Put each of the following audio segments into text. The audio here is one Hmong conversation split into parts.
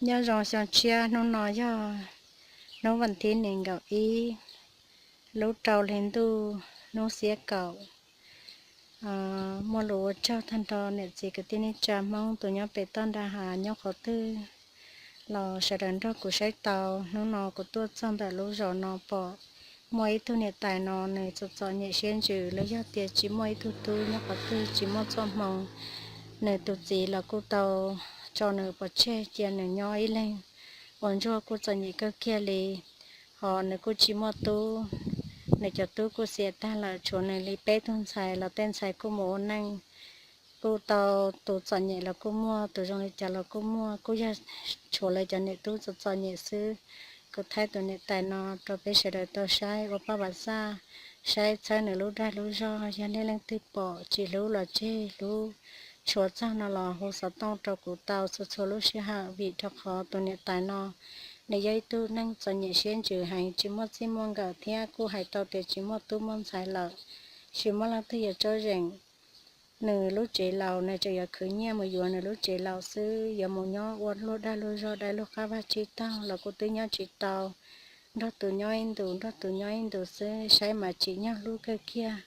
Nyob zoo xyoo tshiab, hnub no yog hnub vas thib nees nkaum ib lub rau hli ntuj, hnub xiab kaum. Muaj lus ua tsaug tag nrho niam txiv kwv tij neej tsa Hmoob tus nyob pem toj nra hav nyob qhov twg los sawv daws nrog kuv saib tau. Hnub no kuv tuaj txog ntawm lub zos no pom muaj ib tug niam tais no nws txom txom nyem siab ntsws los yog tias tsis muaj ib tug tub nyob qhov twg tsis muaj txoj hmoo. Nws tus txiv los kuj tau tso nws pov tseg cia nws nyob ib leeg ua ntsuag kuj txom nyem kawg kiag li. Ho nws kuj tsis muaj tub, nws cov tub kuj xiam tag lawm, tshuav nws li peb tug ntxhais los tej ntxhais kuj mus ua neej. Kuj tau tus txom nyem los kuj muaj, tus zoo li cas los kuj muaj, kuj yog tshuav lawv cov niam tub txom txom nyem xwb. Kuv thaij tus niam tais no rau peb sawv daws tau saib ua paj vam xaj, saib txhawb nws lub dag lub zog. Yog nej leej twg pom tsis hlub los tseg, hlub tshua txog no los hu xov tooj rau kuv tau txhua txhua lub sij hawm, vim rau qhov tus niam tais no nws yog ib tug neeg txom nyem siab ntsws heev, tsis muaj txij muaj nkawm thiab kuj hais tau tias tsis muaj tub muaj ntxhais lawm, tsis muaj leej twg yuav tsob zeem. Nws lub tsev laus, nws tseem yuav khwv nyiaj mus yuav nws lub tsev laus xwb, yuav mus nyob ua luag dag luag zog dai luag qab vaj tsib taug los kuj twb nyob tsis tau. Nrog tus nyob ib ntus, nrog tus nyob ib ntus xwb, saib mas tsim nyog hlub kawg kiag.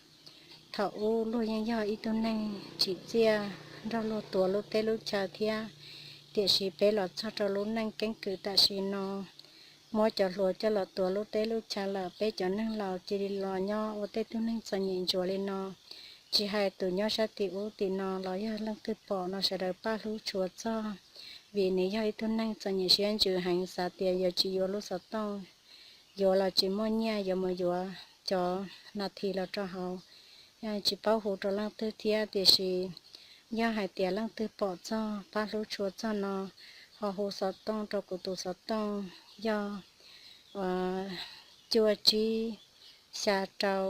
Thaum ub luag yeej yog ib tug neeg tsim txiaj, nrog luag tuav lub teb lub chaw thiab, tiam sis peb los txog rau lub neej keeb kwm tam sim no, muab cov hluas coj los tuav lub teb lub chaw lawm, peb cov neeg laus cia li los nyob ua tej tug neeg txom nyem ntsuav li no. Tsis hais tus nyob sab tim ub tim no los yog leej twg pom no sawv daws pab hlub tshua txog, vim nws yog ib tug neeg txom nyem siab ntsws heev, xav tias yuav tsis yuav lub xov tooj, yuav los tsis muaj nyiaj yuav mus yuav cov nas this los rau hauv, tsis paub hu rau leej twg thiab. Tiam sis yog hais tias leej twg pom txog pab hlub tshua txog no, ho hu xov tooj rau kuv tus xov tooj yog cuaj tsib xya rau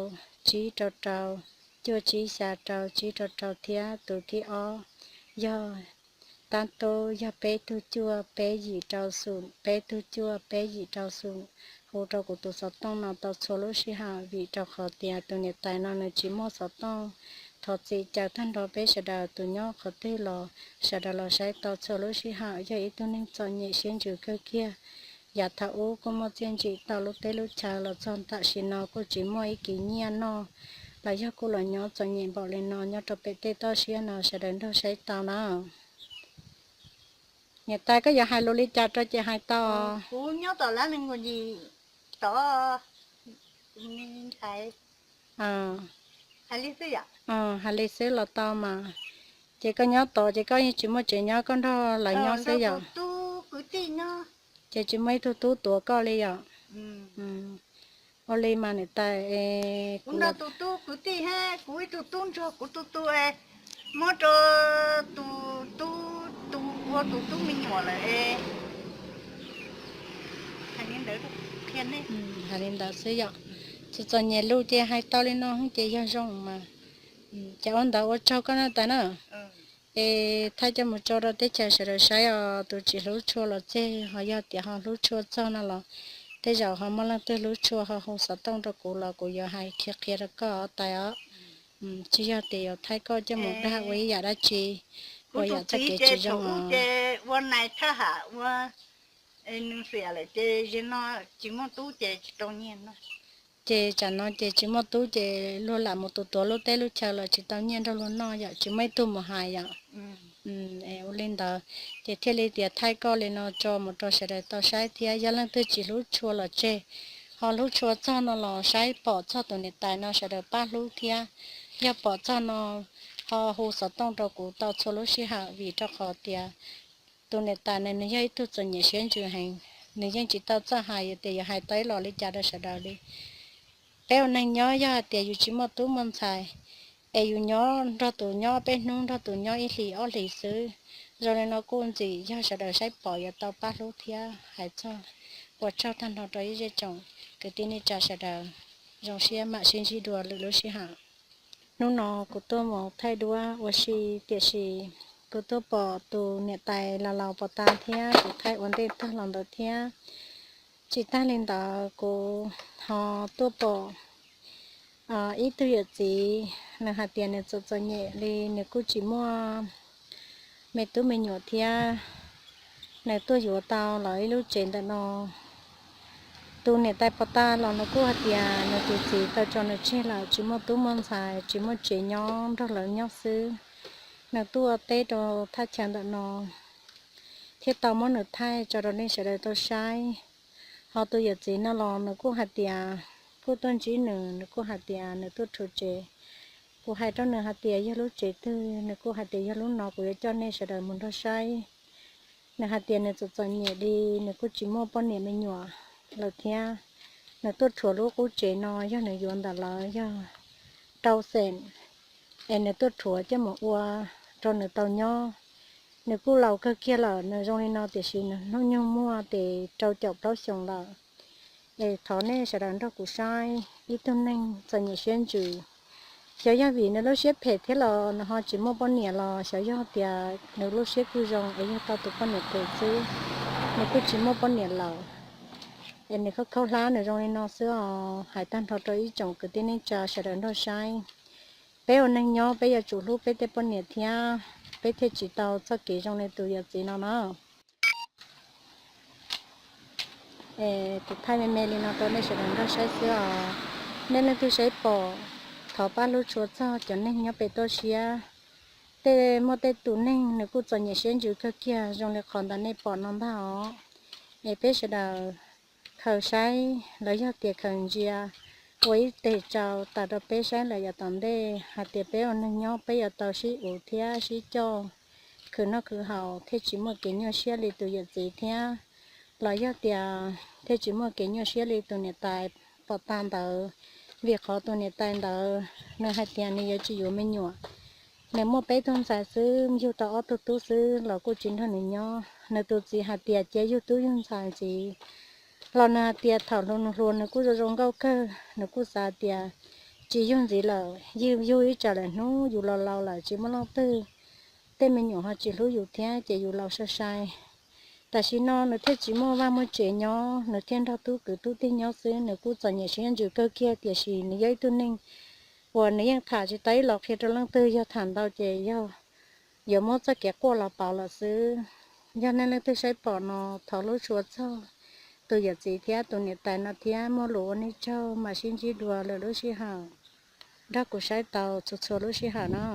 tsib rau rau, cuaj tsib xya rau tsib rau rau thiab tus thib ob yog tab tub yog peb tug cuaj peb yim rau xum, peb tug cuaj peb yim rau xum. Hu rau kuv tus xov tooj no tau txhua lub sij hawm, vim rau qhov tias tus niam tais no nws tsis muaj xov tooj. Thov txim caw tag nrho peb sawv daws tus nyob qhov twg los sawv daws los saib tau txhua lub sij hawm. Yog ib tug neeg txom nyem siab ntsws kawg kiag. Yav thaum ub kuj muaj txiaj ntsim tau lub teb lub chaw los txog tam sim no kuj tsis muaj ib kis nyiaj noj, los yog kuj los nyob txom nyem npaum li no nyob rau pem tej toj siab no sawv daws nrog saib tau na. Niam tais, koj yuav hais lus li cas rau ces hais tau. Kuv nyob tom lab nees nkaum yim tod, hais li xwb yom. Hais li xwb los tau mas. Ces koj nyob tod ces koj yeej tsis muaj tsev nyob, koj nrog lawv nyob xwb yom. Ces tsis muaj ib tug tub tuav koj li yom. Ua li mas niam tais, kuv nrog tus tub kwv tij, kuv ib tug tub ntsuag, kuv tu tu, muab rau tus tub tu ua tus tub me nyuam lawm. Hais li ntawd xwb yom. Txom txom nyem lus ces hais tau li no ces yog zoo mas. Ces ua ntawd ua tsaug koj niam tais na. Es thaij coj mus tso rau teb chaws sawv daws saib os, tus tsis hlub tshua los tseg, ho yog tias ho hlub tshua txog no los tej zaum ho muaj leej twg hlub tshua ho hu xov tooj rau kuv los kuv yuav hais qhia qhia rau koj tais os. Tsis yog tias yuav thaij koj coj mus dag ua ib yam dab tsi, ua yam txoj kev tsis zoo os. Ua nais thaj ham ua nws xiam lawm ces no tsis muaj tub ces tsis tau nyiaj. Ces tsam no ces tsis muaj tub ces luag lam mus tus tuav lub teb lub chaw los tsis tau nyiaj nrog luag noj yom, tsis muaj ib tug mus hais yom. Ua li ntawd ces thiaj li tias thaij koj li no tso mus rau sawv daws tau saib thiab. Yog leej twg tsis hlub tshua los tseg, ho hlub tshua txog no los saib pom txog tus niam tais no sawv daws pab hlub thiab. Yog pom txog no ho hu xov tooj rau kuv tau txhua lub sij hawm, vim rau qhov tias tus niam tais no nws yog ib tug txom nyem siab ntsws heev, nws yeej tsis tau txawj hais tias yuav hais tau ib los li cas rau sawv daws li. Peb ua neeg nyob yog hais tias yus tsis muaj tub muaj ntxhais, es yus nyob nrog tus nyob peb hnub nrog tus nyob ib hlis ob hlis xwb, zoo li no kuj ntxim yog sawv daws saib pom yuav tau pab hlub thiab. Hais txog ua tsaug tag nrho rau ib zej tsoom kwv tij neej tsa sawv daws, zoo siab mam sib ntsib dua lwm lub sij hawm. Hnub no kuv tuaj mus thaij duab ua si, tiam sis kuv tuaj pom tus niam tais laus laus pos tas thiab kuv thaij ua ntej tag los ntawd thiab. Tsis tag li ntawd kuv ho tuaj pom ib tug yawm txiv, nws hais tias nws txom txom nyem li, nws kuj tsis muaj me tub me nyuam thiab. Nws tuaj yuav tau lawv ib lub tsev ntawm no. Tus niam tais pov tas los nws kuj hais tias nws tus txiv tau tso nws tseg lawm, tsis muaj tub muaj ntxhais, tsis muaj tsev nyob, nrog lawv nyob xwb. Nws tuaj teb rau thaj chaw ntawm no thiab tau muab nws thaij tso rau nej sawv daws tau saib. Ho tus yawm txiv no los nws kuj hais tias, kuj tuaj ntsib nws, nws kuj hais tias nws tuaj rhuav tsev. Kuv hais rau nws hais tias yog lub tsev twg, nws kuj hais tias yog lub no, kuv yuav coj nej sawv daws mus nrog saib. Nws hais tias nws txom txom nyem li, nws kuj tsis muaj poj niam me nyuam lawm thiab. Nws tuaj rhuav lub qub tsev no yog nws yuav ntawm lawv yog rau xees, es nws tuaj rhuav coj mus ua rau nws tau nyob. Nws kuj laus kawg kiag lawm, nws zoo li no tiam sis nws hnub nyoog muaj tes rau caum plaub xyoos lawm. Es thov nej sawv daws nrog kuv saib ib tug neeg txom nyem siab ntsws. Xyov yog vim nws lub siab phem thiab los nws ho tsis muaj poj niam los xyov yog tias nws lub siab kuj zoo es yog tau tus poj niam phem xwb, nws kuj tsis muaj poj niam lawm. Es nws khaub khaub hlab nws zoo li no xwb os. Hais tag nrho rau ib tsoom kwv tij neej tsa sawv daws nrog saib. Peb ua neeg nyob peb yuav tsum hlub peb tej poj niam thiab, peb thiaj tsis tau txoj kev zoo li tus yawm txiv no na. Es kuv thaij me me li no rau nej sawv daws nrog saib xwb os. Nej leej twg saib pom, thov pab hlub tshua txog cov neeg nyob pem toj siab. Tej, muaj tej tus neeg nws kuj txom nyem siab ntsws kawg kiag zoo li qhov ntawm nej pom no ntag os. Es peb sawv daws khaws saib los yog tias khaws ntsia ua ib teg tsau tas rau peb saib lawm yav tom ntej hais tias peb ua neeg nyob peb yuav tau sib uv thiab sib coj, khwv noj khwv haus thiaj tsis muaj kev nyuaj siab li tus yawm txiv thiab, los yog tias thiaj tsis muaj kev nyuaj siab li tus niam tais pom tas ntawd. Vim qhov tus niam tais ntawd nws hais tias nws yuav tsis yuav me nyuam, nws muaj peb tug ntxhais xwb, yug tau ob tug tub xwb los kuj tsis nrog nws nyob. Nws tus txiv hais tias cia yug tub yug ntxhais ntxiv, los nws hais tias thaum hluas nws hluas nws kuj zoo zoo nkauj kawg, nws kuj xav tias tsis yug ntxiv lawm, yug yug ib tsam lawm hnub yus laus laus lawm tsis muaj leej twg, tej me nyuam ho tsis hlub yus thiab ces yus laus sai sai. Tam sim no nws thiaj tsis muaj vaj muaj tsev nyob, nws thiaj nrog tub kwv tub tij nyob xwb, nws kuj txom nyem siab ntsws kawg kiag tiam sis nws yog ib tug neeg uas nws yeej tham tsis tau ib los qhia rau leej twg, yog tham ntau ces yog yuav muab txoj kev quaj los pauv lawm xwb. Yog nej leej twg saib pom no thov hlub tshua txog tus yawm txiv thiab tus niam tais no thiab muaj lus ua nej tsaug mam sib ntsib dua lwm lub sij hawm. Nrog kuv saib tau txhua txhua lub sij hawm no.